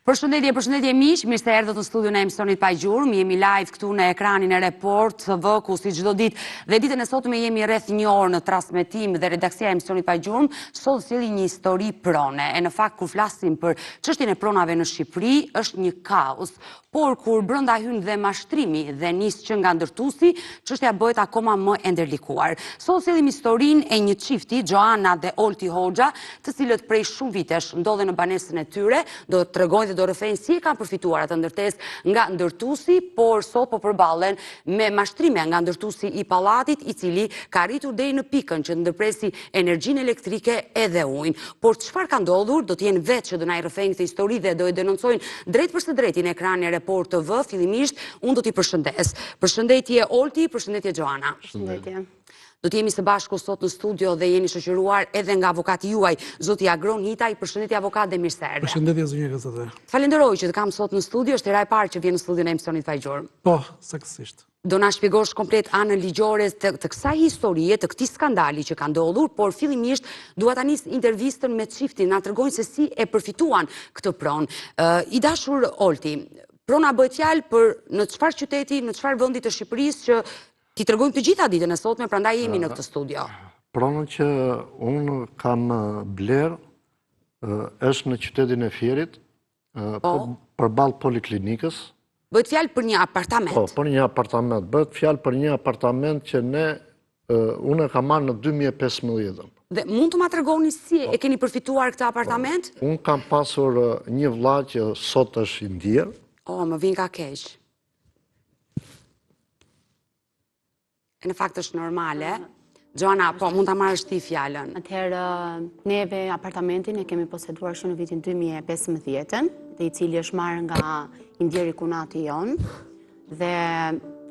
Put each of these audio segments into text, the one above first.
Përshëndetje, përshëndetje miq, mirë se erdhët në studion e emisionit Pa Gjurmë. Jemi live këtu në ekranin e Report TV, ku si çdo ditë dhe ditën e sotme jemi rreth një orë në transmetim dhe redaksia e emisionit Pa Gjurmë sot sjell një histori prone. E në fakt kur flasim për çështjen e pronave në Shqipëri, është një kaos. Por kur brenda hyn dhe mashtrimi dhe nis që nga ndërtuesi, çështja bëhet akoma më e ndërlikuar. Sot sjellim historinë e një çifti, Xhoana dhe Olti Hoxha, të cilët prej shumë vitesh ndodhen në banesën e tyre, do të tregojnë dhe do rrëfejnë si e kanë përfituar atë ndërtesë nga ndërtuesi, por sot po përballen me mashtrime nga ndërtuesi i pallatit, i cili ka arritur deri në pikën që të ndërpresi energjinë elektrike edhe ujin. Por çfarë ka ndodhur, do të jenë vetë që do na i rrëfejnë këtë histori dhe do e denoncojnë drejtpërsëdrejti në ekranin e Report TV, fillimisht unë do t'i përshëndes. Përshëndetje Olti, përshëndetje Xhoana. Përshëndetje. Do të jemi së bashku sot në studio dhe jeni shoqëruar edhe nga avokati juaj, zoti Agron Hitaj. Përshëndetje avokat dhe mirë se erdhe. Përshëndetje zonja gazetare. Falenderoj që të kam sot në studio, është hera e parë që vjen në studion e emisionit Pa Gjurmë. Po, saktësisht. Do na shpjegosh komplet anën ligjore të, të kësaj historie, të këtij skandali që ka ndodhur, por fillimisht dua ta nis intervistën me çiftin, na tregojnë se si e përfituan këtë pronë. I dashur Olti, prona bëhet fjalë për në çfarë qyteti, në çfarë vendi të Shqipërisë që T'i tregojmë të gjitha ditën e sotme, prandaj jemi në këtë studio. Pronën që unë kam blerë është në qytetin e Fierit, po. përballë poliklinikës. Bëhet fjalë për një apartament. Po, për një apartament. Bëhet fjalë për një apartament që ne, unë e kam marrë në 2015. Dhe mund të ma tregoni si e keni përfituar këtë apartament? Po, unë kam pasur një vlla që sot është i ndjerë. O, më vjen keq. E në fakt është normale. Xhoana, po, mund ta marrësh ti fjalën. Atëherë, neve apartamentin e kemi poseduar që në vitin 2015, dhe i cili është marrë nga i ndjeri kunati jonë, dhe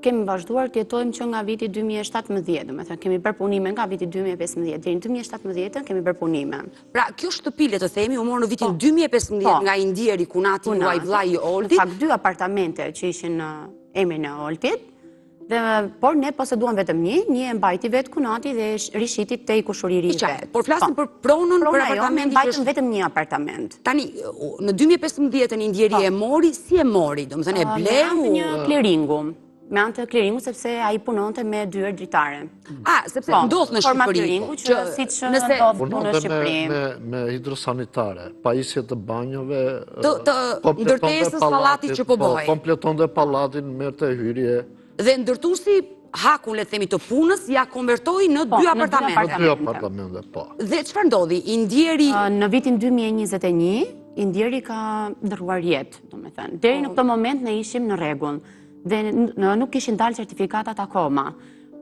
kemi vazhduar të jetojmë që nga viti 2017, domethënë, kemi bërë punime nga viti 2015, deri në 2017 kemi bërë punime. Pra, kjo shtëpi, le të themi, u mor në vitin 2015 po. nga i ndjeri kunati juaj vllai i Oltit. Në fakt, dy apartamente që ishin në emrin e Oltit, dhe, por ne poseduam vetëm një, një e mbajti vetë kunati dhe rishiti te i kushëriri i vet. Por flasim po. për pronën, për apartamentin që është... vetëm një apartament. Tani, në 2015 i ndjeri po. e mori, si e mori? Domethënë, e bleu? Me një kleringu. Me anë të kleringu, sepse ai punonte me dyer dritare. A, sepse po, ndodh në Shqipëri. Kleringu që siç ndodh në Shqipëri. Punonte me hidrosanitare, pajisje të banjove, të, të ndërtesës pallatit që po, po bëhej. Kompletonte pallatin, merrte hyrje. Dhe ndërtuesi hakun, le të themi, të punës, ia konvertoi në po, dy apartamente. Në dy apartamente, po. Dhe çfarë ndodhi? I ndjeri... Në vitin 2021, i ndjeri ka ndërruar jetë, domethënë. Deri në po. këtë moment ne ishim në rregull. dhe nuk kishin dalë certifikatat akoma.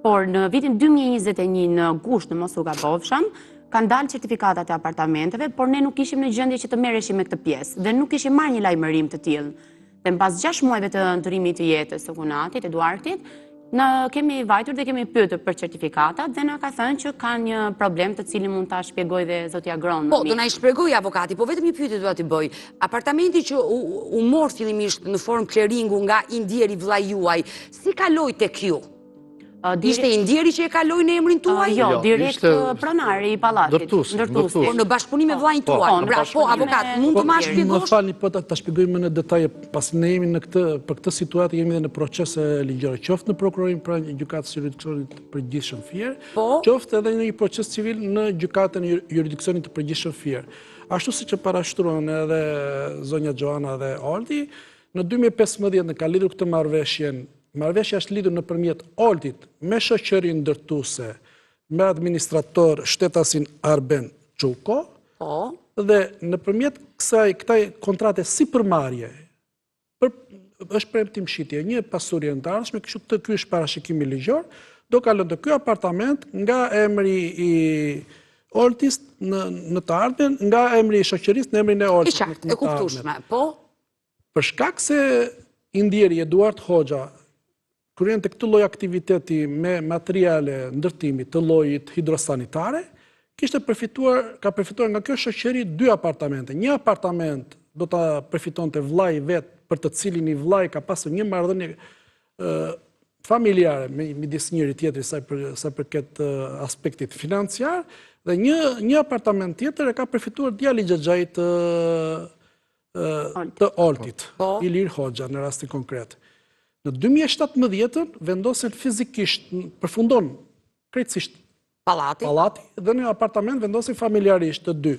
Por në vitin 2021 në gusht në mos u gabofsham, kanë dalë certifikatat e apartamenteve, por ne nuk ishim në gjendje që të merreshim me këtë pjesë dhe nuk kishim marrë një lajmërim të tillë. Dhe mbas 6 muajve të ndërrimit të jetës së kunatit, Eduartit, ne kemi vajtur dhe kemi pyetur për certifikatat dhe na ka thënë që ka një problem të cilin mund ta shpjegojë dhe zoti Agron. Po, do na i shpjegojë avokati, po vetëm një pyetje dua t'i bëj. Apartamenti që u mor fillimisht në formë kleringu nga i ndjeri vëllai juaj, si kaloi tek ju? Ishte i ndjeri që e kaloi në emrin tuaj? Jo, jo, direkt pronari i pallatit. Ndërtuesi. Ndërtuesi. Po në bashkëpunim me vëllain po, tuaj. Po, pra, po, avokat, mund të ma shpjegosh? Më falni, po ta shpjegoj më në detaje, pasi ne jemi në këtë për këtë situatë jemi edhe në procese ligjore, qoftë në prokurorinë pranë gjykatës së juridiksionit të përgjithshëm Fier, po. qoftë edhe në një proces civil në gjykatën e juridiksionit të përgjithshëm Fier. Ashtu siç e parashtruan edhe zonja Xhoana dhe Olti, në 2015 në ka lidhur këtë marrëveshjen, marrëveshja është lidhur nëpërmjet Oltit me shoqërinë ndërtuese, me administrator shtetasin Arben Çuko, po. dhe nëpërmjet kësaj kësaj kontrate sipërmarrje për është premtim shitje një pasurie në të ardhshme, kështu të ky është parashikimi ligjor, do kalonte ky apartament nga emri i Oltis në në të ardhmen, nga emri i shoqërisë në emrin e Oltis. E qartë, e kuptueshme, po. Për shkak se i ndjeri Eduard Hoxha kryente këtë lloj aktiviteti me materiale ndërtimi të llojit hidrosanitare, kishte përfituar, ka përfituar nga kjo shoqëri dy apartamente. Një apartament do ta përfitonte vëllai i vet, për të cilin i vëllai ka pasur një marrëdhënie familjare me midis njëri tjetrit sa për sa përket aspektit financiar dhe një një apartament tjetër e ka përfituar djali i xhaxhait të. të Oltit, po. Ilir Hoxha në rastin konkret. Në 2017 vendosen fizikisht, përfundon krejtësisht pallati. Pallati dhe në apartament vendosin familjarisht të dy.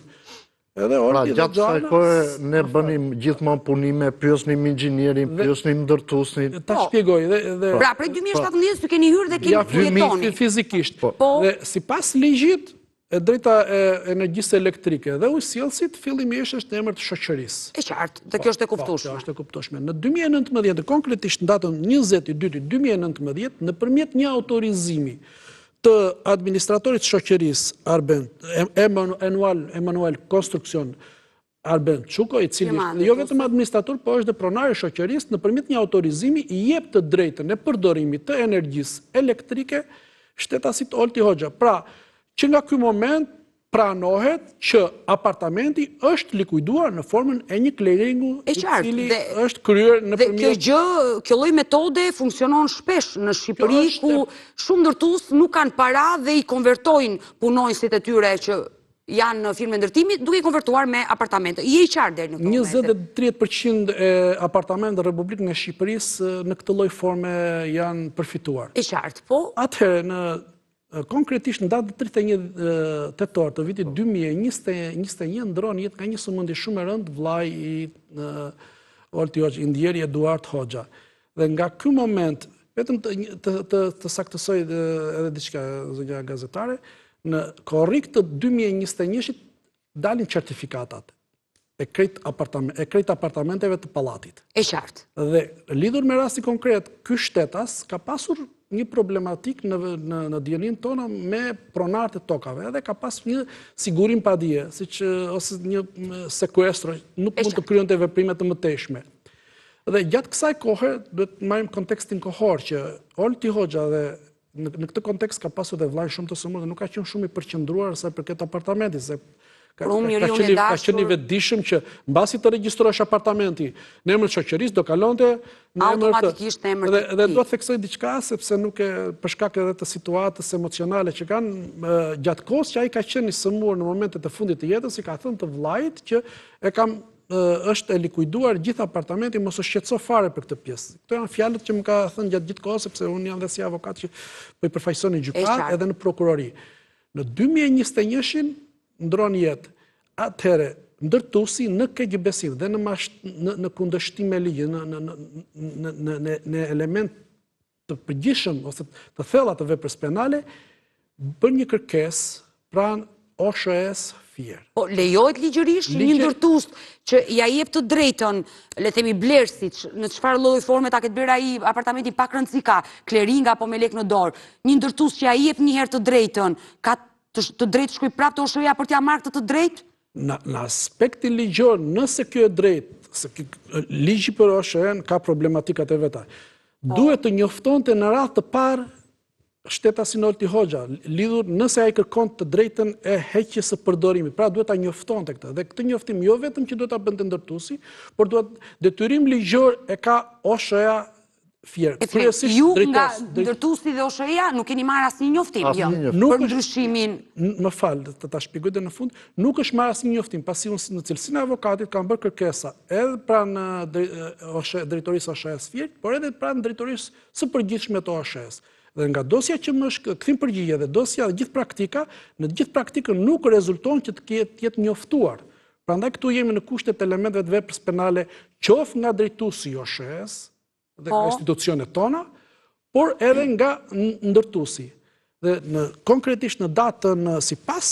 Edhe pra, Olti dhe Xhana. Pra, gjatë kësaj kohe ne bënim gjithmonë punime, pyesnim inxhinierin, pyesnim ndërtuesin. Ta po. shpjegoj dhe dhe Pra, prej 2017 ju keni hyrë dhe keni jetoni. Fizikisht. Po. po. Dhe sipas ligjit, e drejta e energjisë elektrike dhe ujësjellësit fillimisht është në emër të shoqërisë. E qartë, dhe kjo është e po, kuptueshme. Kjo është e kuptueshme. Në 2019, konkretisht në datën 20.2.2019, nëpërmjet një autorizimi të administratorit të shoqërisë Arben Emanuel Emanuel Construction Arben Çuko, i cili është jo vetëm administrator, po është dhe pronar i shoqërisë, nëpërmjet një autorizimi i jep të drejtën e përdorimit të energjisë elektrike shtetasit Olti Hoxha. Pra, që nga ky moment pranohet që apartamenti është likuiduar në formën e një kleringu i cili është kryer nëpërmjet... Dhe kjo gjë, kjo lloj metode funksionon shpesh në Shqipëri, ku shumë ndërtues nuk kanë para dhe i konvertojnë punonjësit e tyre që janë në firmë ndërtimi, duke i konvertuar me apartamente. Je i qartë deri në këtë moment. 20 dhe 30% e apartamenteve në Republikën e Shqipërisë në këtë lloj forme janë përfituar. E qartë, po? Atëherë, në konkretisht në datën 31 tetor të vitit 2021 ndërron jetë nga një sëmundje shumë e rëndë vëllai i Olti Hoxha, i ndjeri Eduard Hoxha. Dhe nga ky moment, vetëm të të të, të saktësoj edhe diçka zonja gazetare, në korrik të 2021-shit dalin certifikatat e krejt apartament, e krejt apartamenteve të pallatit. E qartë. Dhe lidhur me rastin konkret, ky shtetas ka pasur një problematikë në në në dijeninë tonë me pronarët e tokave, edhe ka pasur një sigurim padie, siç ose një sekuestro, nuk mund të kryente veprime të mëtejshme. Dhe gjatë kësaj kohe, duhet të marrim kontekstin kohor që Olti Hoxha dhe në, në këtë kontekst ka pasur dhe vëllain shumë të sëmurë dhe nuk ka qenë shumë i përqendruar sa i përket apartamentit, se ka, ka, ka, qenë, ka qenë i vetëdijshëm që mbasi të regjistrohesh apartamenti në emër të shoqërisë do kalonte në emër të automatikisht në emër të dhe, dhe dua të theksoj diçka sepse nuk e për shkak edhe të situatës emocionale që kanë gjatë kohës që ai ka qenë i sëmurë në momentet e fundit të jetës i ka thënë të vëllait që e kam është e likuiduar gjithë apartamenti, mos u shqetëso fare për këtë pjesë. Këto janë fjalët që më ka thënë gjatë gjithë kohës, sepse unë jam dhe si avokat që po i përfaqësoj në gjykatë edhe në prokurori. Në 2021-shin ndërron jetë. Atëherë, ndërtuesi në keqbesim dhe në, mash, në, në kundërshtim me ligjin, në, në, në, në, në, në, në element të përgjithshëm ose të thella të veprës penale, bën një kërkesë pranë OSHE-s Fier. Po lejohet ligjërisht një ndërtues që ia jep të drejtën, le themi blerësit, në çfarë lloj forme ta ketë blerë ai apartamentin pak rëndësi ka, klering apo me lekë në dorë. Një ndërtues që ia jep një herë të drejtën, ka të drejtë të shkojë prapë te OSHE-ja për t'ia marrë këtë të drejtë? Në, në aspektin ligjor, nëse kjo e drejtë, se ligji për OSHE-n ka problematikat e veta, po. duhet të njoftonte në radhë të parë shtetasin Olti Hoxha, lidhur nëse ai kërkon të drejtën e heqjes së përdorimit. Pra duhet ta njoftonte këtë. Dhe këtë njoftim jo vetëm që duhet ta bënte ndërtuesi, por duhet detyrim ligjor e ka OSHE-ja Fier. Kryesisht ju nga ndërtuesi dhe OSHE-ja nuk keni marrë asnjë njoftim, jo, për ndryshimin. Më fal, të ta shpjegoj deri në fund, nuk është marrë asnjë njoftim, pasi unë në cilësinë e avokatit kam bërë kërkesa edhe pranë drejtorisë OSHE-së Fier, por edhe pranë drejtorisë së përgjithshme të OSHE-së. Dhe nga dosja që më është kthim përgjigje dhe dosja dhe gjithë praktika, në gjithë praktikën nuk rezulton që të ketë jetë njoftuar. Prandaj këtu jemi në kushtet e elementëve të veprës penale, qoftë nga drejtuesi i OSHE-së, dhe nga po. institucionet tona, por edhe nga ndërtuesi. Dhe në, konkretisht në datën, sipas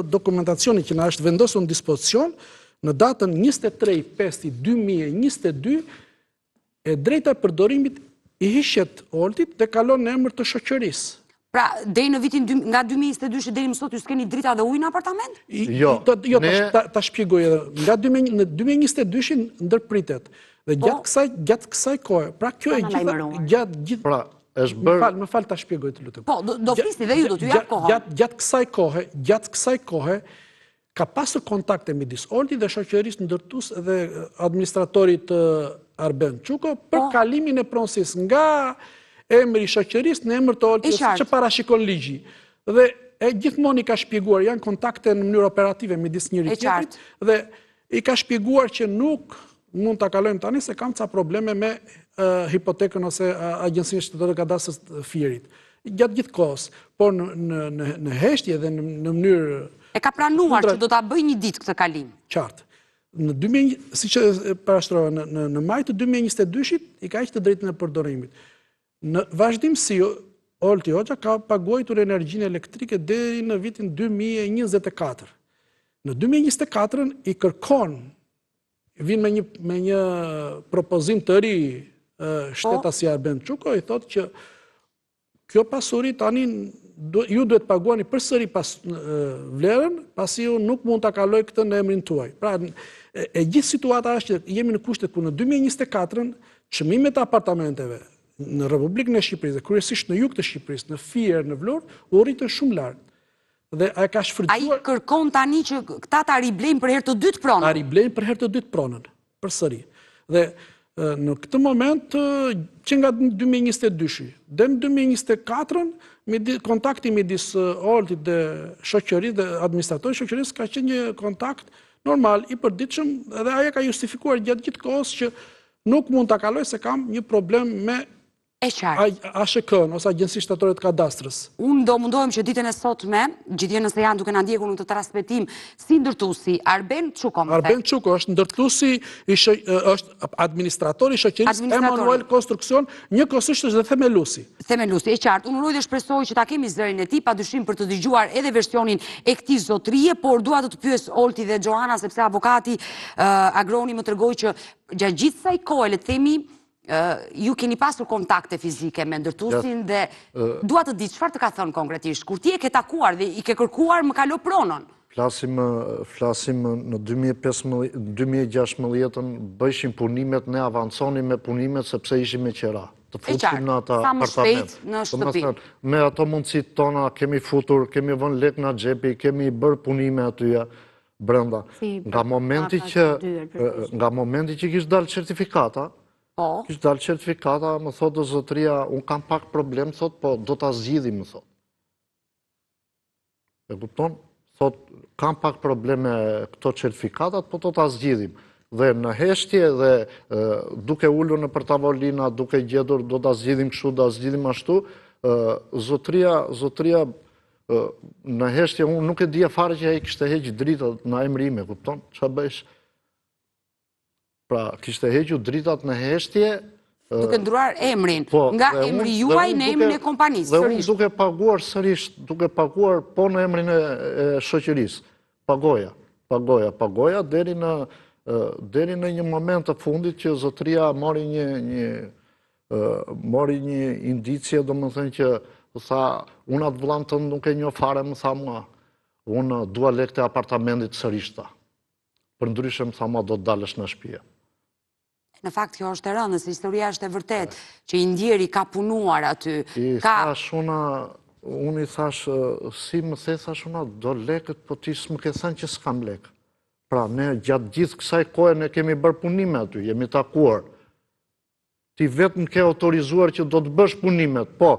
dokumentacionit që na është vendosur në dispozicion, në datën 23.5.2022, e drejta e përdorimit i hiqet Oltit dhe kalon në emër të shoqërisë. Pra, deri në vitin nga 2022 deri më sot ju s'keni drita dhe ujë në apartament? Jo, jo ta shpjegoj edhe. Nga në 2022-shin ndërpritet. Dhe po. gjatë kësaj gjatë kësaj kohe, pra kjo e gjitha gjatë gjithë Pra, është bërë Më fal, më fal ta shpjegoj të lutem. Po, do flisni dhe ju do t'ju jap kohën. Gjatë gjatë kësaj kohe, gjatë kësaj kohe Ka pasur kontakte midis Oltit dhe shoqërisë ndërtuese dhe administratorit Arben Çuko për po. kalimin e pronësisë nga emri i shoqërisë në emër të Oltit, siç e parashikon ligji. Dhe e gjithmonë i ka shpjeguar, janë kontakte në mënyrë operative midis njëri tjetrit dhe I ka shpjeguar që nuk mund ta kalojmë tani se kam ca probleme me hipotekën ose Agjencinë Shtetërore të Kadastrës të Fierit. Gjatë gjithë kohës, por në në në, në heshtje dhe në, në mënyrë E ka pranuar që do ta bëjë një ditë këtë kalim. Qartë. Në 2000, siç e parashtrova në në në maj të 2022-shit i ka heq të drejtën e përdorimit. Në vazhdimësi Olti Hoxha ka paguajtur energjinë elektrike deri në vitin 2024. Në 2024-ën i kërkon vjen me një me një propozim të ri po. shtetasi Arben Çuko i thotë që kjo pasuri tani ju duhet paguani përsëri pas vlerën, pasi ju nuk mund ta kaloj këtë në emrin tuaj. Pra, e gjithë situata është që jemi në kushtet ku në 2024-ën çmimet e apartamenteve në Republikën e Shqipërisë, dhe kryesisht në jug të Shqipërisë, në Fier, në Vlorë, u rritën shumë lart. Dhe ai ka shfrytëzuar Ai kërkon tani që këta ta riblejnë për herë të dytë pronën. Ta riblejnë për herë të dytë pronën, përsëri. Dhe në këtë moment që nga 2022-shi deri në 2024-ën, kontakti midis Oltit dhe shoqërisë dhe administratorit shoqërisë ka qenë një kontakt normal i përditshëm dhe ai e ka justifikuar gjatë gjithë kohës që nuk mund ta kaloj se kam një problem me E qartë. ASHK-në, ose Agjencinë Shtetërore të Kadastrës. Unë do mundohem që ditën e sotme, gjithnjë nëse janë duke na ndjekur në këtë transmetim, si ndërtuesi, Arben Çuko më the. Arben Çuko është ndërtuesi, është administratori i shoqërisë Emanuel Konstruksion, njëkohësisht është dhe themeluesi. Themeluesi, e qartë. Unë uroj dhe shpresoj që ta kemi zërin e tij, padyshim për të dëgjuar edhe versionin e këtij zotërie, por dua të të pyes Olti dhe Xhoana, sepse avokati Agroni më tregoi që gjatë gjithë kësaj kohe, le të themi, ju keni pasur kontakte fizike me ndërtuesin dhe dua të di çfarë të ka thënë konkretisht. Kur ti e ke takuar dhe i ke kërkuar më kalo pronën. Flasim, flasim në 2016-ën bëjshim punimet, ne avanconim me punimet sepse ishim me qera. Të futshim në atë apartament. Sa më shpejt në shtëpi. Me ato mundësitë tona kemi futur, kemi vënë lek nga xhepi, kemi bërë punime atyja brenda. Nga momenti që nga momenti që kish dalë certifikata, po. kish dalë certifikata, më thotë zotëria, unë kam pak problem, thotë, po do ta zgjidhim, më thotë. E kupton? Thotë, kam pak problem me këto certifikatat, po do ta zgjidhim. Dhe në heshtje dhe duke ulur nëpër tavolina, duke gjetur, do ta zgjidhim kështu, do ta zgjidhim ashtu, zotëria, zotëria Në heshtje, unë nuk e dija fare që ai kishte heq dritat në emrin im, e kupton? Ça bëjsh? Pra, kishte hequr dritat në heshtje... Duke ndërruar emrin, po, nga emri juaj në emrin e kompanisë, sërish. Dhe unë duke paguar sërish, duke paguar po në emrin e shoqërisë. Pagoja, pagoja, pagoja, deri në, deri në një moment të fundit që zotëria mori një, një mori një indicie, domethënë që tha, unë atë vëllanë tënd nuk e njoh fare, më tha mua, unë dua lekët e apartamentit sërish, tha. Përndryshe më tha mua do të dalësh nga shpia. Në fakt kjo është e rëndë, se historia është e vërtetë, që i ndjeri ka punuar aty. I thashë unë, unë i thashë, si më the, thashë unë, do lekët, po ti s'më ke thënë që s'kam lekë. Pra, ne gjatë gjithë kësaj kohe ne kemi bërë punime aty, jemi takuar. Ti vetë më ke autorizuar që do të bësh punimet, po,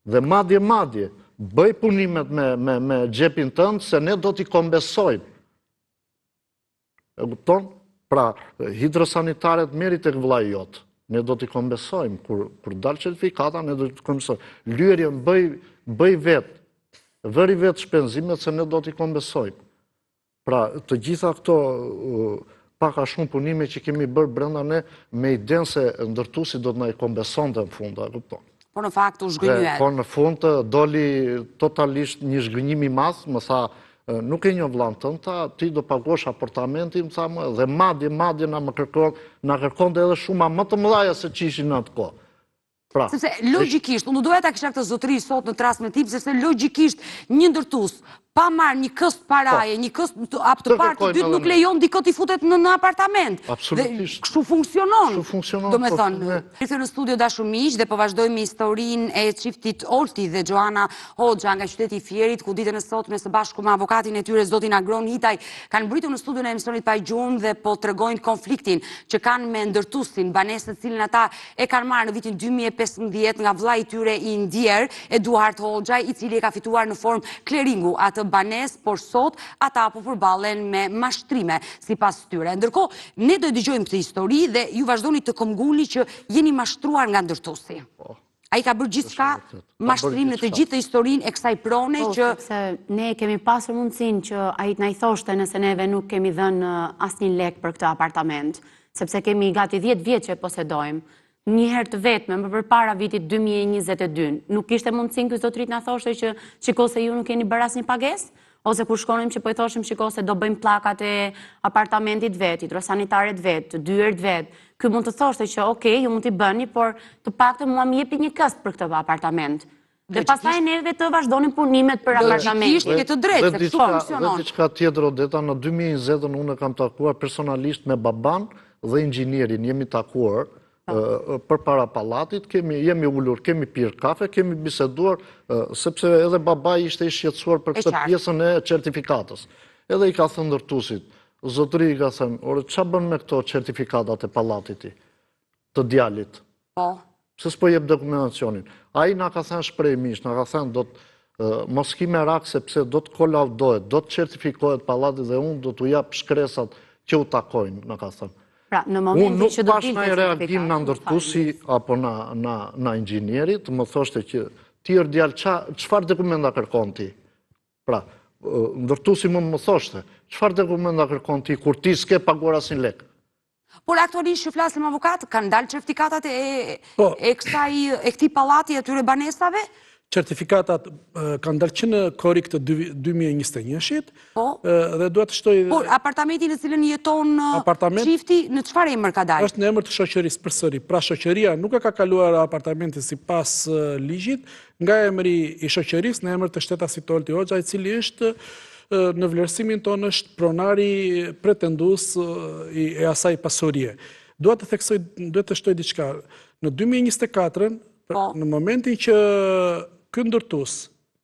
dhe madje madje, bëj punimet me, me, me xhepin tënd, se ne do t'i kompensojmë. E kupton? Pra, hidrosanitaret merri tek vëllai jot. Ne do t'i kompensojmë kur kur dal certifikata, ne do t'i kompensojmë. Lyerjen bëj bëj vetë. Vëri vetë shpenzimet se ne do t'i kompensojmë. Pra, të gjitha këto pak a shumë punime që kemi bërë brenda ne me idenë se ndërtuesi do të na i kompensonte në fund, e kupton? Po në fakt u zhgënjyet. Po në fund doli totalisht një zhgënjim i madh, më tha, nuk e njoh vëllanë tënd, tha, ti do paguash apartamentin, më tha më, dhe madje, madje na më kërkon, na kërkonte edhe shuma më të mëdhaja se ç'ishin në atë kohë. Pra, sepse logjikisht, unë do doja ta kisha këtë zotëri sot në transmetim, sepse logjikisht një ndërtues pa marrë një këst paraje, po. një këst të, të parë të dytë nuk lejon dikë t'i futet në në apartament. Absolutisht. Dhe kështu funksionon. Kështu funksionon. Domethënë, po, rikthehemi në studio dashur miq dhe po vazhdojmë me historinë e çiftit Olti dhe Xhoana Hoxha nga qyteti i Fierit, ku ditën e sotme së bashku me avokatin e tyre zotin Agron Hitaj kanë mbërritur në studion e emisionit Pa Gjurmë dhe po tregojnë konfliktin që kanë me ndërtuesin, banesën të cilën ata e kanë marrë në vitin 2015 nga vëllai i tyre i ndjerë, Eduard Hoxhaj, i cili e ka fituar në formë kleringu atë. këtë banesë, por sot ata po përballen me mashtrime sipas tyre. Ndërkohë, ne do e dëgjojmë këtë histori dhe ju vazhdoni të këmbgulni që jeni mashtruar nga ndërtuesi. Po. Ai ka bërë gjithçka mashtrim në të gjithë historinë e kësaj prone po, që... Sepse ne kemi pasur mundësinë që ai të na i thoshte nëse neve nuk kemi dhënë asnjë lek për këtë apartament, sepse kemi gati 10 vjet që e posedojmë. Një herë të vetme, më përpara vitit 2022, nuk kishte mundësinë ky zotëri të na thoshte që shiko se ju nuk keni bërë asnjë pagesë, ose kur shkonim që po i thoshim shiko se do bëjmë pllakat e apartamentit vetë, hidrosanitaret vetë, dyert vetë. Ky mund të thoshte që ok, ju mund t'i bëni, por të paktën mua më jepni një këst për këtë apartament. Dhe pastaj neve të vazhdonim punimet për apartamentin. Logjikisht ke të drejtë, se kështu funksionon. Dhe diçka tjetër Odeta, në 2020-ën unë e kam takuar personalisht me baban dhe inxhinierin, jemi takuar, përpara pallatit, kemi, jemi ulur, kemi pirë kafe, kemi biseduar, sepse edhe babai ishte i shqetësuar për këtë pjesën e certifikatës. Edhe i ka thënë ndërtuesit, zotëri i ka thënë, ore, ça bën me këto certifikatat e pallatit ti, të djalit? Po. Pse s'po jep dokumentacionin? Ai na ka thënë shprehimisht, na ka thënë do të mos ki merak sepse do të kolaudohet, do të certifikohet pallati dhe unë do t'u jap shkresat që u takojnë, na ka thënë. Pra, në momentin që do të dilte certifikata. Unë nuk pashë reagim nga ndërtuesi apo na na na inxhinieri të më thoshte që ti or djalë ça çfarë dokumenta kërkon ti? Pra, ndërtuesi mund të më thoshte, çfarë dokumenta kërkon ti kur ti s'ke paguar asnjë lek? Por aktualisht që flasim avokat, kanë dalë certifikatat e po. e kësaj e këtij pallati e atyre banesave? Certifikatat kanë dalë që në korrik të 2021-shit. Po. Dhe dua të shtoj Por apartamenti në cilën jeton çifti në çfarë emër ka dalë? Është në emër të shoqërisë përsëri. Pra shoqëria nuk e ka kaluar apartamentin sipas ligjit, nga emri i shoqërisë në emër të shtetasit Olti Hoxha, i cili është në vlerësimin tonë është pronari pretendues i asaj pasurie. Dua të theksoj, dua të shtoj diçka. Në 2024-ën, po. në momentin që ky ndërtues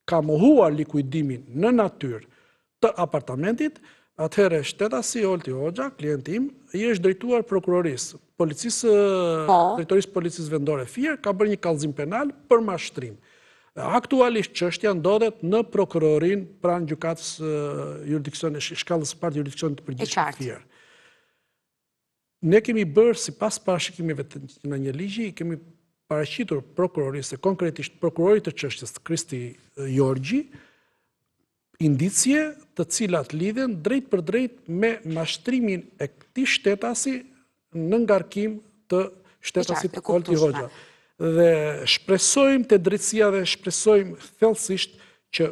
ka mohuar likuidimin në natyrë të apartamentit, atëherë shtetasi Olti Hoxha, klienti im, i është drejtuar prokurorisë, policisë, po. drejtorisë policisë vendore Fier, ka bërë një kallëzim penal për mashtrim. Aktualisht çështja ndodhet në prokurorinë pranë gjykatës juridiksionit, shkallës së parë të juridiksionit të përgjithshëm Fier. Ne kemi bërë sipas parashikimeve të në një ligji, i kemi paraqitur prokurorisë, konkretisht prokurorit të çështjes Kristi Jorgji, indicie të cilat lidhen drejtpërdrejt me mashtrimin e këtij shtetasi në ngarkim të shtetasit Olti Hoxha. Dhe shpresojmë te drejtësia dhe shpresojmë thellësisht që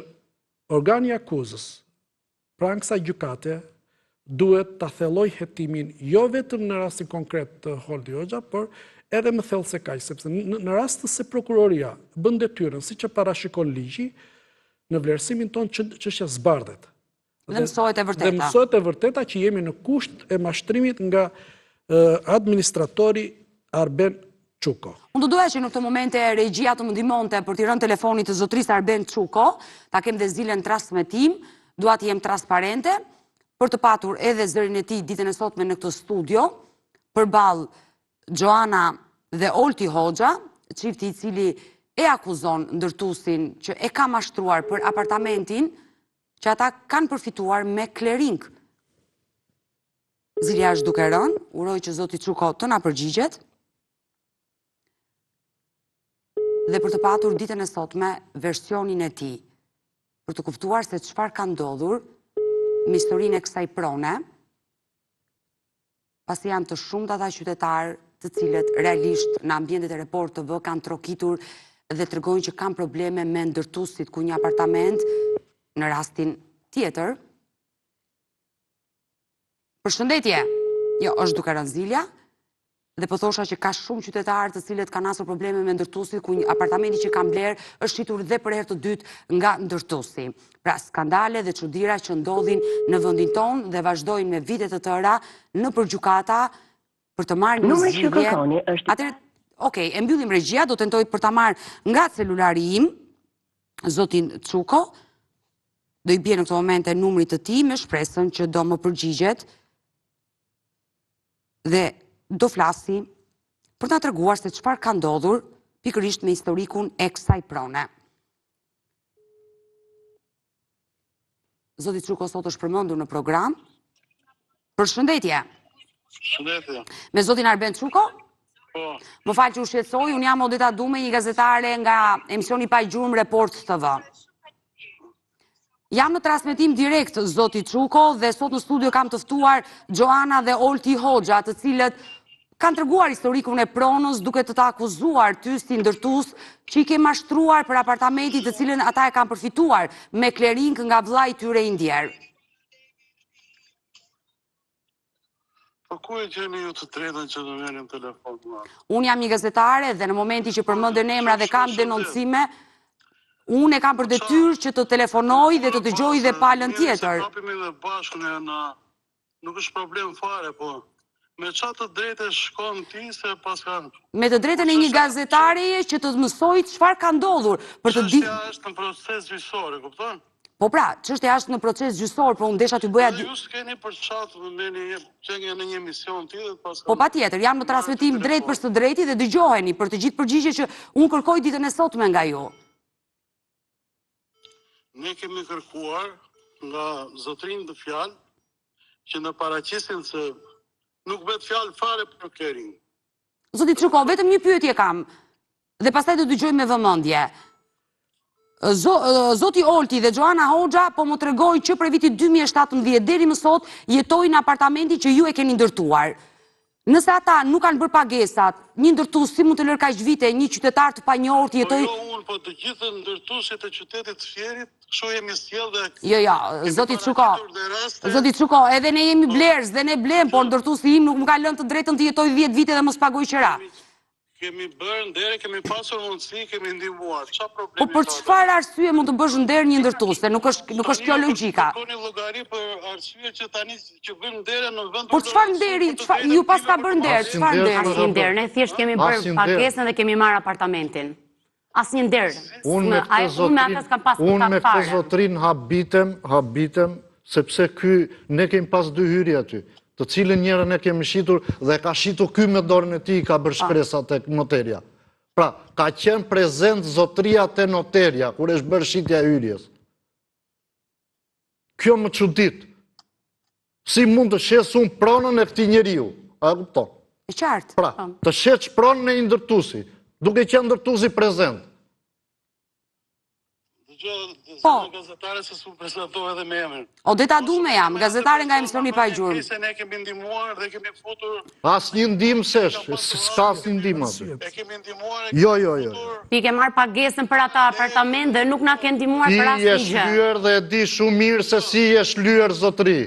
organi i akuzës pranë kësaj gjykate duhet ta thellojë hetimin jo vetëm në rastin konkret të Olti Hoxha, por edhe më thellë se kaq, sepse në rast se prokuroria bën detyrën siç e parashikon ligji, në vlerësimin tonë çështja zbardhet. Dhe mësohet e vërteta. Dhe mësohet e vërteta që jemi në kusht e mashtrimit nga administratori Arben Çuko. Unë do doja që në këto momente regjia të më ndihmonte për t'i rënë telefonit të zotërisë Arben Çuko, ta kem dhe zilen transmetim, dua të jem transparente, për të patur edhe zërin e tij ditën e sotme në këtë studio, përballë Xhoana dhe Olti Hoxha, çifti i cili e akuzon ndërtuesin që e ka mashtruar për apartamentin që ata kanë përfituar me klering. Zilja është duke rënë, uroj që zoti Çuko të na përgjigjet. Dhe për të patur ditën e sotme versionin e tij, për të kuptuar se çfarë ka ndodhur me historinë e kësaj prone, pasi janë të shumtë ata qytetarë të cilët realisht në ambientet e Report TV kanë trokitur dhe tregojnë që kanë probleme me ndërtuesit ku një apartament në rastin tjetër Përshëndetje! Jo, është duke rënë zilja, dhe po thosha që ka shumë qytetarë të cilët kanë hasur probleme me ndërtuesit, ku një apartamenti që kanë blerë është shitur dhe për herë të dytë nga ndërtuesi. Pra, skandale dhe çudira që ndodhin në vendin tonë dhe vazhdojnë me vite të tëra nëpër gjykata për të marrë një zgjidhje. Atëherë, okej, e mbyllim regjia, do tentoj për ta marrë nga celulari im, zotin Çuko, do i bie në këto momente numrit të tij me shpresën që do më përgjigjet dhe do flasi për të treguar se çfarë ka ndodhur pikërisht me historikun e kësaj prone. Zoti Çuko sot është përmendur në program. Përshëndetje. Përshëndetje. Me zotin Arben Çuko? Po. Më fal që ju shqetësoj, unë jam Odeta Dume, një gazetare nga emisioni Pa Gjurmë Report TV. Jam në transmetim direkt, zoti Çuko, dhe sot në studio kam të ftuar Xhoana dhe Olti Hoxha, të cilët kanë treguar historikun e pronës duke të të akuzuar ty si ndërtues që i ke mashtruar për apartamentin të cilën ata e kanë përfituar me klering nga vëllai i tyre i ndjerë. Po ku e gjeni ju të drejtën që të merrni në telefon mua? Unë jam një gazetare dhe në momentin që përmenden emra dhe kam denoncime, unë e kam për detyrë që të telefonoj dhe të dëgjoj dhe palën tjetër. Kapemi dhe bashkë në në nuk është problem fare, po me ça të drejte shkon ti se paska... Me të drejtën e një gazetareje që të mësoj çfarë ka ndodhur për të di... Çështja është në proces gjyqësor, e kupton? Po pra, çështja është në proces gjyqësor, po unë desha t'ju bëja... Dhe ju s'keni për ça të më merrni qenie në një emision ti dhe paska... Po patjetër, jam në transmetim drejt për së drejti dhe dëgjoheni për të gjithë përgjigje që unë kërkoj ditën e sotme nga ju. Ne kemi kërkuar nga zotërinjtë në fjalë që na paraqesin se nuk bëhet fjalë fare për klering. Zoti Çuko, vetëm një pyetje kam dhe pastaj do dëgjoj me vëmendje. Zoti Olti dhe Xhoana Hoxha po më tregojnë që prej vitit 2017 deri më sot jetojnë në apartamentin që ju e keni ndërtuar. Nëse ata nuk kanë bërë pagesat, një ndërtues si mund të lërë kaq vite një qytetar të panjohur të jetojë Po jo unë, po të gjithë ndërtuesit e qytetit të Fierit, kështu jemi sjellë dhe Jo, jo, zoti Çuko. Zoti Çuko, edhe ne jemi po. blerës dhe ne blemë, por ndërtuesi im nuk më ka lënë të drejtën të jetoj 10 vite dhe mos pagoj qira. Kemi bërë ndere, kemi pasur mundësi, kemi ndihmuar. Ça problemi Po për çfarë arsye mund të bësh nder një ndërtues? Se nuk është nuk është kjo logjika. Kërkoni llogari për arsye që tani që bëjmë ndere në vend Por çfarë nderi, çfarë ju paska bërë nder, çfarë nderi? Asnjë nder, ne thjesht kemi bërë pagesën dhe kemi marrë apartamentin. Asnjë nder. Unë me këtë zotrin, unë me këtë zotrin habitem, habitem, sepse ky, ne kemi pas dy hyrje aty, të cilën njërën e kemi shitur dhe ka shitur ky me dorën e tij ka bërë shkresa te noterja. Pra, ka qenë prezent zotria te noterja, kur është bërë shitja e hyrjes. Kjo më çudit. Si mund të shes unë pronën e këtij njeriu? A e kupton? E qartë. Pra, po. të shesësh pronën e një ndërtuesi, duke qenë ndërtuesi prezent. Po. Gazetare se s'u prezantove edhe me emrin. Odeta Dume jam, gazetare nga emisioni Pa Gjurmë. Se ne kemi ndihmuar dhe kemi futur... Asnjë ndihmë s'është, s'ka asnjë ndihmë aty. E kemi ndihmuar e jo, jo, jo. Ti ke marrë pagesën për atë apartament dhe nuk na ke ndihmuar për asnjë gjë. Ti je shlyer dhe e di shumë mirë se si je shlyer zotëri.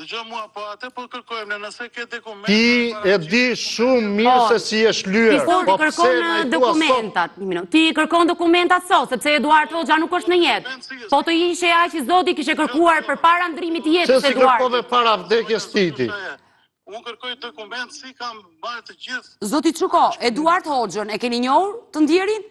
Dëgjo mua, po atë po kërkojmë ne, nëse ke dokumente... Ti e di shumë mirë po, se si je shlyer. Ti po pse na i thua sot? Një minutë. Ti kërkon dokumentat sot, sepse Eduard Hoxha nuk është në jetë. Po të ishe aq i zoti kishe kërkuar përpara ndërrimit të jetës Eduardit. Se s'i kërkove para vdekjes tij ti? Unë kërkoj dokument si kam marrë të gjithë... Zoti Çuko, Eduard Hoxhën e keni njohur të ndjerin?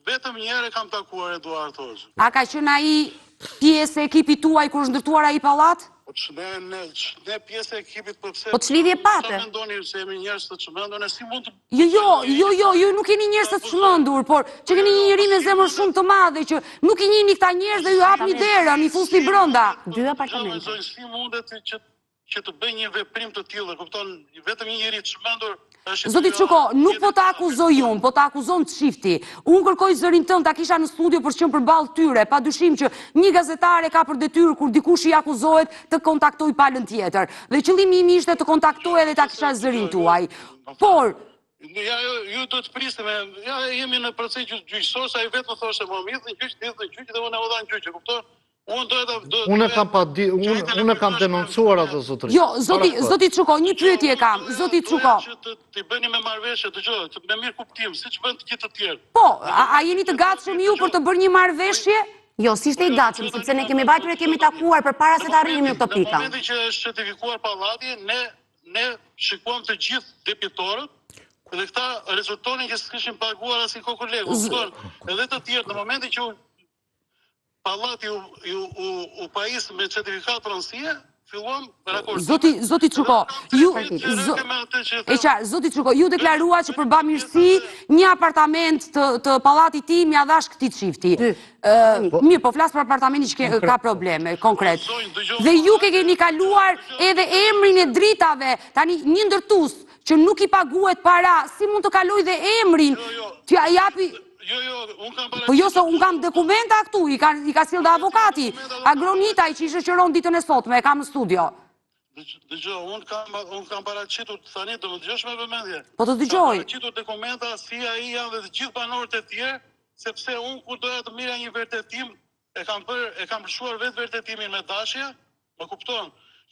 Vetëm një herë kam takuar Eduard Hoxhën. A ka qenë ai pjesë e ekipit tuaj kur është ndërtuar ai pallat? Po ne ne ne pjesë e ekipit po pse? Po ç'lidhje pate? Sa mendoni se jemi njerëz të çmendur, ne si mund të Jo, jo, jo, jo, ju nuk jeni njerëz të çmendur, por që keni një njeri me zemër shumë të madhe që nuk i njihni këta njerëz dhe ju hapni derën, i fusni brenda. Dy apartamente. Si mundet që që të bëjë një veprim të tillë, kupton, vetëm një njeri i çmendur është Zoti Çuko, nuk po të akuzoj unë, po të akuzon çifti. Unë kërkoj zërin tënd ta kisha në studio për të qenë përballë tyre, pa dyshim që një gazetare ka për detyrë kur dikush i akuzohet të kontaktojë palën tjetër. Dhe qëllimi im ishte të kontaktoja dhe ta kisha zërin tuaj. Por, Ja, jo, ju do të prisni me, ja, jemi në proces gjyqësor, se ai vetë më thoshte, më hidh në gjyq, hidh në gjyq dhe unë e hodha në gjyq, e kupton? Unë do të do Unë e kam padi, unë unë e kam denoncuar atë zotëri. Jo, zoti, zoti Çuko, një pyetje kam. Zoti Çuko. Që të t'i bëni me marrëveshje, dëgjoj, të me mirëkuptim, siç bën të gjithë të tjerët. Po, a, a jeni të gatshëm ju për të bërë një marrëveshje? Jo, s'ishte i gatshëm, sepse ne kemi vajtur e kemi takuar përpara se të arrinim në këto pika. Në momentin që është certifikuar pallati, ne ne shikuam të gjithë debitorët dhe këta rezultonin që s'kishin paguar asnjë kokërr leku. Kupton? Edhe të tjerët në momentin që pallati u, u, u, u pajis me certifikatë pronësie, Filluam rakordimin. Zoti zoti Çuko, ju e qartë, zoti Çuko, ju deklaruat që për bamirësi një apartament të të pallatit tim ia dhashë këtij çifti. Ë, po. mirë, po flas për apartamentin që ka probleme konkret. Dhe ju ke keni kaluar edhe emrin e dritave, tani një ndërtues që nuk i paguhet para, si mund të kalojë dhe emrin? Jo, jo. T'ia japi Jo, jo, unë kam Po jo se unë kam dokumenta këtu, i ka, i ka sjellë dhe avokati, Agron Hitaj që i shoqëron ditën e sotme, e kam në studio. Dëgjo, unë kam, unë kam paraqitur tani, do më dëgjosh me vëmendje. Po të dëgjoj. Kam paraqitur dokumenta si ai janë dhe të gjithë banorët e tjerë, sepse unë kur doja të merrja një vërtetim, e kam bërë, e kam lëshuar vetë vërtetimin me dashje, Më kupton,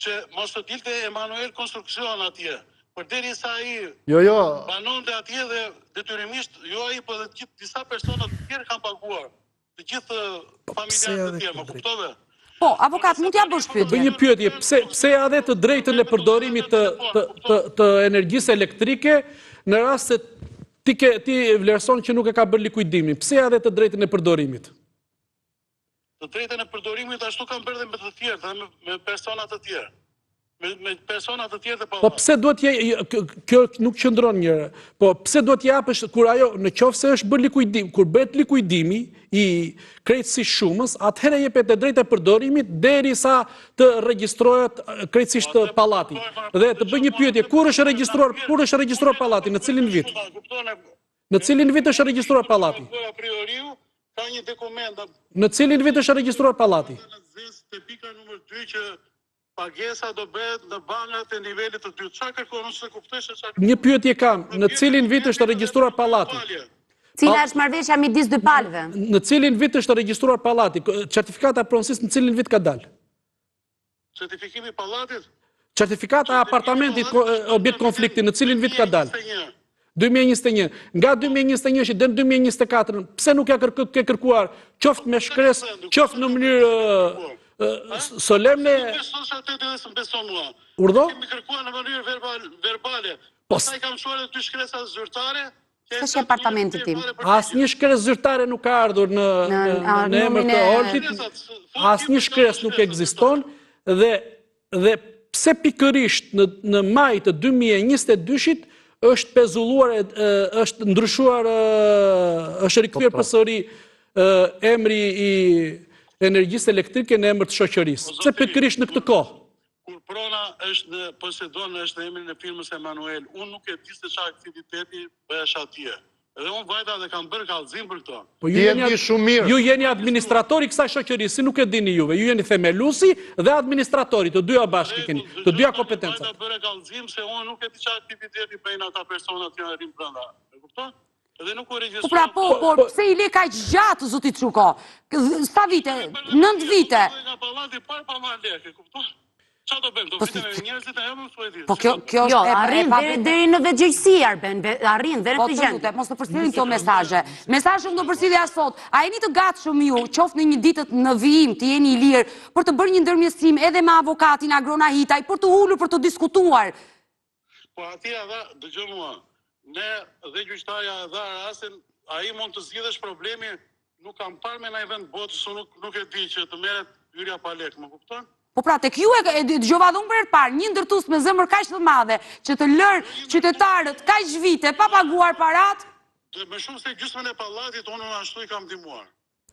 që mos të dilte Emanuel Konstruksion atje, përderisa ai jo, jo. banonte atje dhe detyrimisht, jo ai, po dhe gjithë disa persona të tjerë kanë paguar, të gjithë po, familjarët të tjerë, më kuptove? Po, avokat, mund t'ia bësh pyetje. Bëj një pyetje, pse pse ia dhe të drejtën e përdorimit të të të, të energjisë elektrike në rast se ti ke ti vlerëson që nuk e ka bërë likuidimin? Pse ia dhe të drejtën e përdorimit? Të drejtën e përdorimit ashtu kam bërë dhe me të tjerë, dhe me, me persona të tjerë. Me, me persona të tjerë të pallatit. Po pse duhet të kjo nuk qëndron njëherë. Po pse duhet të japësh kur ajo në qoftë se është bërë likuidim, kur bëhet likuidimi i krejtësisht shumës, atëherë jepet e drejta e përdorimit derisa të regjistrohet krejtësisht po, pallati. Dhe të bëj një pyetje, kur është regjistruar, kur është regjistruar pallati, në cilin vit? Në cilin vit është regjistruar pallati? Ka një dokument. Në cilin vit është regjistruar pallati? Në te pika numër 2 që pagesa do bëhet në bankat e nivelit të dytë. Çfarë kërkon? Unë s'e kuptoj se çfarë. Një pyetje kam, në cilin vit është regjistruar pallati? Cila është marrëveshja midis dy palëve? Në cilin vit është regjistruar pallati? Certifikata e pronësisë në cilin vit ka dalë? Certifikimi i pallatit? Certifikata e apartamentit objekt konflikti në cilin vit ka dalë? 2021. Nga 2021 deri në 2024, pse nuk ja kërkë, ke kërkuar qoftë me shkresë, qoftë në mënyrë solemne? Nuk beson sa të dhe s'më beson mua. Urdhëro? Kemi kërkuar në mënyrë verbale. Po. Pastaj kam çuar edhe dy shkresa zyrtare, S'është apartamenti tim. Asnjë shkresë zyrtare nuk ka ardhur në në emër të Oltit. Asnjë shkresë nuk ekziston dhe dhe pse pikërisht në në maj të 2022-shit është pezulluar është ndryshuar është rikthyer po, po. përsëri emri i energjisë elektrike në emër të shoqërisë. Pse pikërisht në këtë kohë? Kur prona është në posedon është në emrin e firmës Emanuel, unë nuk e di se çfarë aktiviteti bëhesh atje. Edhe unë vajta dhe kam bërë kallëzim për këto. Po ju jeni shumë mirë. Ju jeni administratori i kësaj shoqërie, si nuk e dini juve. Ju jeni themeluesi dhe administratori, të dyja bashkë keni, të dyja kompetencat. Vajta bëra kallëzim se unë nuk e di çfarë aktiviteti bëjnë ata persona që rrinë brenda. E kupton? Dhe nuk u regjistrua. Po pra po, por po, pse i le kaq gjatë zoti Çuko? Sa vite? 9 vite. Nga pallati par pa marrë lekë, e kupton? Çfarë do bëjmë? Do po vritemi me njerëzit ajo më thuaj ti. Po kjo kjo është jo, e arrin deri deri në vetëgjyqësi Arben, arrin deri në po, këtë gjendje. Po të lutem, mos të përcjellin këto mesazhe. Mesazhe unë do përcillja sot. A jeni të gatshëm ju, qoftë në një ditët në vijim të jeni i lirë për të bërë një ndërmjetësim edhe me avokatin Agron Ahitaj për t'u ulur për të diskutuar Po atje e dha, dëgjo mua, ne dhe gjyqtarja e dha rastin, ai mund të zgjidhesh problemi, nuk kam parë me ndonjë vend botës, unë nuk, nuk e di që të merret hyrja pa lek, më kupton? Po pra, tek ju e, e dëgjova dhe unë për herë të parë, një ndërtues me zemër kaq të madhe, që të lërë qytetarët kaq vite pa paguar paratë? Dhe më shumë se gjysmën e pallatit, unë ashtu i kam ndihmuar.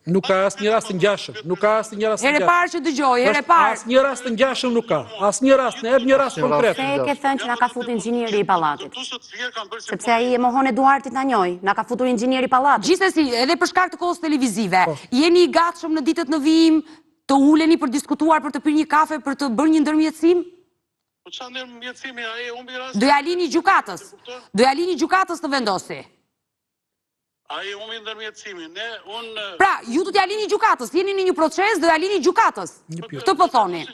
Nuk ka asnjë rast të ngjashëm, nuk ka asnjë rast të ngjashëm. Herë e parë që dëgjoj, herë e parë. Asnjë rast të ngjashëm nuk ka. Asnjë rast, na jep një rast konkret. Pse e ke thënë që na ka futur inxhinieri i pallatit? Sepse ai e mohon Eduarti ta njohë, na ka futur inxhinieri i pallatit. Gjithsesi, edhe për shkak të kohës televizive, po. jeni i gatshëm në ditët në vijim të uleni për diskutuar, për të pirë një kafe, për të bërë një ndërmjetësim? Po çfarë ndërmjetësimi ai humbi rastin? Do ja lini gjykatës. Do ja lini gjykatës të vendosi. Ai humbi ndërmjetësimin, ne, unë... Pra, ju do t'ja lini gjykatës, jeni në një proces, do ja lini gjykatës. Këtë po thoni.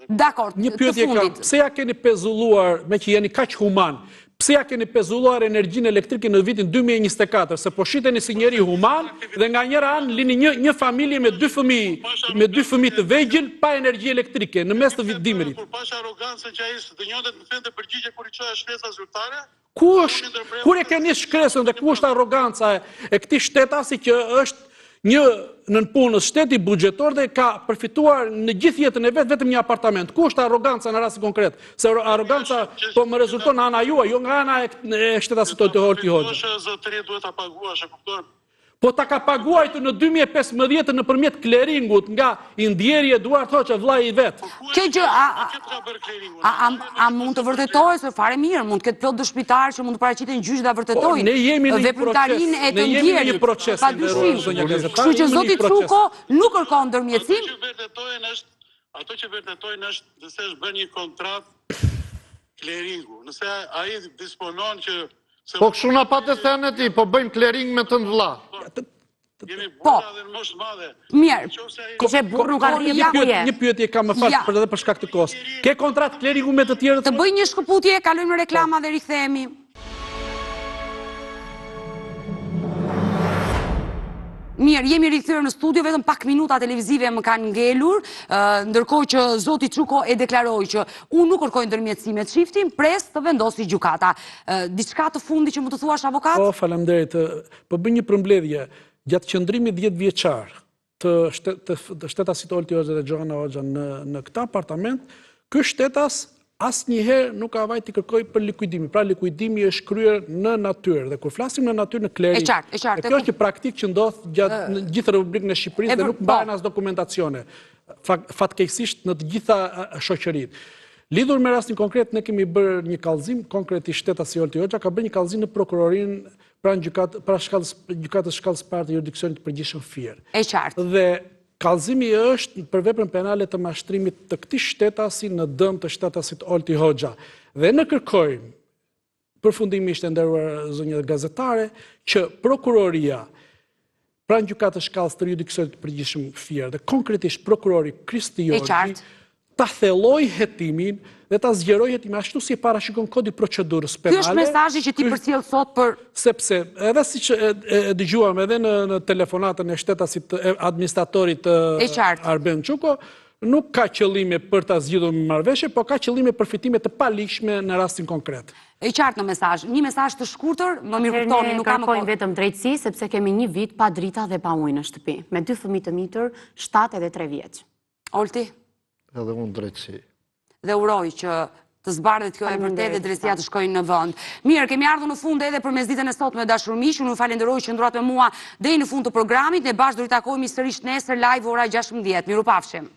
Dakord, të fundit. Një pyetje kam, pse ja keni pezulluar, meqë jeni kaq human, pse ja keni pezulluar energjinë elektrike në vitin 2024, se po shiteni si njeri human, dhe nga njëra anë lini një, një familje me dy fëmijë, me dy fëmijë të vegjël, pa energji elektrike, në mes të dimrit. Kur pashë arrogancën që ai s'denjonte të më kthente përgjigje kur i çoja shkresa zyrtare, Ku është, kur e ke nisë shkresën dhe ku është arroganca e këtij shtetasi që është Një nëpunës shteti buxhetor dhe ka përfituar në gjithë jetën e vet vetëm një apartament. Ku është arroganca në rastin konkret? Se arroganca po më rezulton nga ana juaj, jo nga ana e shtetasit të Olti Hoxha. Zotëri duhet ta paguash, e kupton? Po ta ka paguajtur në 2015 nëpërmjet kleringut nga i ndjeri Eduard Hoxha, vëllai i vet. Po Kjo gjë, a, a, a mund të vërtetohet se fare mirë, mund të ketë plot dëshmitarë që mund të paraqiten në gjyq dhe vërtetojnë. Po, ne jemi në një proces, ne jemi në një proces, pa dyshim. Kështu që zoti Çuko nuk kërkon ndërmjetësim. Ato që vërtetojnë është, ato që vërtetojnë është nëse është bërë një kontratë kleringu, nëse ai disponon që Po kështu na pate thënë ti, po bëjmë klering me tënd vëlla. Jemi po. burra dhe në moshë të madhe. Mirë. Kishe burrë nuk arrin ja ku je. Një pyetje kam më fal për edhe për shkak të kohës. Ke kontratë kleringu me të tjerët? Të bëj një shkëputje, kalojmë në reklama po. dhe rikthehemi. Mirë, jemi rikthyer në studio, vetëm pak minuta televizive më kanë ngelur, ndërkohë që zoti Çuko e deklaroi që unë nuk kërkoj ndërmjetësim me çiftin, pres të vendosi gjykata. Diçka të fundit që mund të thuash avokat? Po, faleminderit. Po bëj një përmbledhje. Gjatë qëndrimit 10 vjeçar të të shtetasit Olti Hoxha dhe Xhoana Hoxha në në këtë apartament, ky shtetas asnjëherë nuk ka vajt t'i kërkojë për likuidimin. Pra likuidimi është kryer në natyrë dhe kur flasim në natyrë në klering. E qartë, e qartë. Kjo është një praktikë që ndodh gjatë në gjithë Republikën e Shqipërisë dhe nuk po. mbahen as dokumentacione. Fatkeqësisht në të gjitha shoqëritë. Lidhur me rastin konkret, ne kemi bërë një kallëzim, konkretisht shtetasi Olti Hoxha ka bërë një kallëzim në prokurorinë pranë gjykat, pranë shkallës gjykatës shkallës parë të juridiksionit të përgjithshëm Fier. E qartë. Dhe kallëzimi është për veprën penale të mashtrimit të këtij shtetasi në dëm të shtetasit Olti Hoxha. Dhe ne kërkojmë përfundimisht e nderuar zonja gazetare që prokuroria pranë gjykatës shkallës të juridiksionit të përgjithshëm Fier dhe konkretisht prokurori Kristi Jorgji ta thellojë hetimin dhe ta zgjerojë hetimin ashtu si e parashikon kodi i procedurës penale. Ky është mesazhi që ti përcjell sot për sepse edhe siç e, e, e dëgjuam edhe në në telefonatën e shtetasit të administratorit të Arben Çuko, nuk ka qëllime për ta zgjidhur me marrëveshje, po ka qëllime përfitime të paligjshme në rastin konkret. E qartë në mesazh. Një mesazh të shkurtër, më mirëkuptoni, nuk kam. Ne kërkojmë vetëm drejtësi sepse kemi një vit pa drita dhe pa ujë në shtëpi, me dy fëmijë të mitur, 7 edhe 3 vjeç. Olti? Edhe unë drejtësi. Dhe uroj që të zbardhet kjo e vërtetë dhe drejtësia të shkojë në vend. Mirë, kemi ardhur në fund edhe për mesditën e sotme dashur miq, unë ju falenderoj që qëndruat me mua deri në fund të programit, ne bashkë do ritakohemi sërish nesër live ora 16. Mirupafshim.